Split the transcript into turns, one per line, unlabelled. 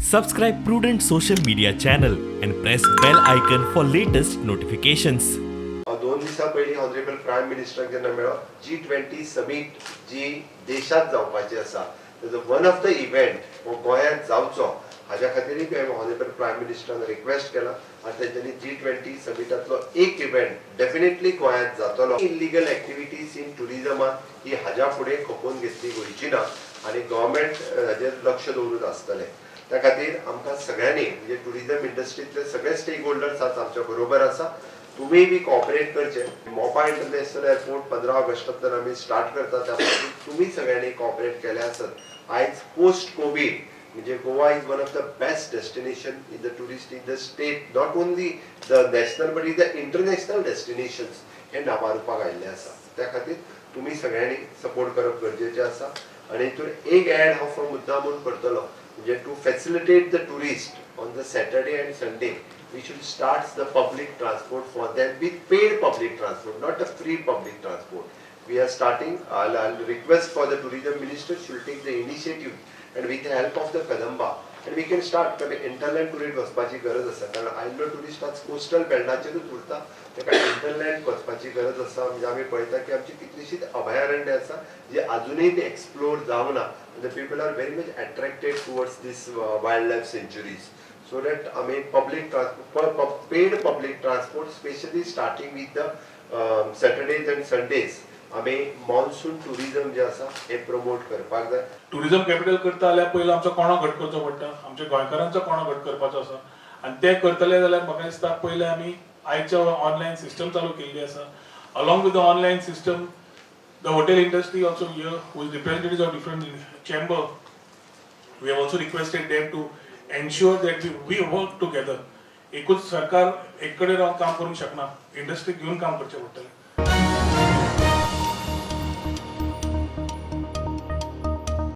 Subscribe Prudent social media channel and press bell icon for latest notifications.
हांव 2 दिसां पयलीं honourable prime मिनिस्टराक जेन्ना मेळ्ळो, जी 20 समीट जी देशांत जावपाची आसा, तेजो वन ऑफ the event हो गोंयांत जावचो, हाज्या खातीरूय हांवें ऑनरेबल प्रायम मिनिस्टरान रिक्वेस्ट केला आनी तेंच्यांनी जी 20 समिटांतलो एक इव्हेंट डेफिनेटली गोंयांत जातलो. इलिगल एक्टिविटीज इन टुरिजमान ही हाज्या फुडें खपोवन घेतली वयची ना आनी गव्हर्मेंट हाजेर लक्ष दवरून आसतलें. त्या खातीर आमकां सगळ्यांनी, म्हणजे टुरिजम इंडस्ट्रींतले सगळे स्टेक होल्डर्स आज आमच्या बरोबर आसा, तुमी बी कॉपरेट करचे. मोपा इंटरनॅशनल एअरपोर्ट 15 ऑगस्टांतल्यान आमी स्टार्ट करता, त्या खातीर तुमी सगळ्यांनी कॉपरेट केलें आसत, आयज पोस्ट कोवीड म्हणजे Goa is one of the best destination in the tourist in the state, not only the national but in the international destinations हे नांवारूपाक आयिल्लें आसा. त्या खातीर तुमी सगळ्यांनी सपोर्ट करप गरजेचें आसा. आनी हितून एक एड हांव मुद्दाम म्हूण करतलो, म्हणजे to facilitate the tourist on the Saturday and Sunday, we should start the public transport for them with paid public transport, not a free public transport. We are starting, I'll request for the tourism minister should take the initiative and with the help of the Kadamba and we can start, कारण इंटरलँड tourist वचपाची गरज आसा, कारण आयिल्लो tourist आज coastal बेल्टाचेरूच उरता. ताका इंटरलँड वचपाची गरज आसा. म्हणजे आमी पळयता की आमची कितलीशीच अभयारण्य आसा जी अजुनूय ती एक्सप्लोर जावना. The people are very much attracted towards this wild life sanctuaries, so that I mean public transport, paid public transport, especially starting with the Saturdays and Sundays, आमी मॉन्सून टुरिझम जे आसा हे प्रमोट करपाक जाय.
Tourism capital करता जाल्यार पयलो आमचो कोणो घट करचो पडटा, आमच्या गोंयकारांचो कोणो घट करपाचो आसा. आनी ते करतले जाल्यार म्हाका दिसता पयले आमी आयच्या ऑनलायन सिस्टम चालू केल्ली आसा. Along with the online system, the hotel industry also here, who is representatives of different chamber, we have also requested them to ensure that we work together. एकूच सरकार एक कडेन रावन काम करूंक शकना, इंडस्ट्री घेवन काम करचें पडटलें.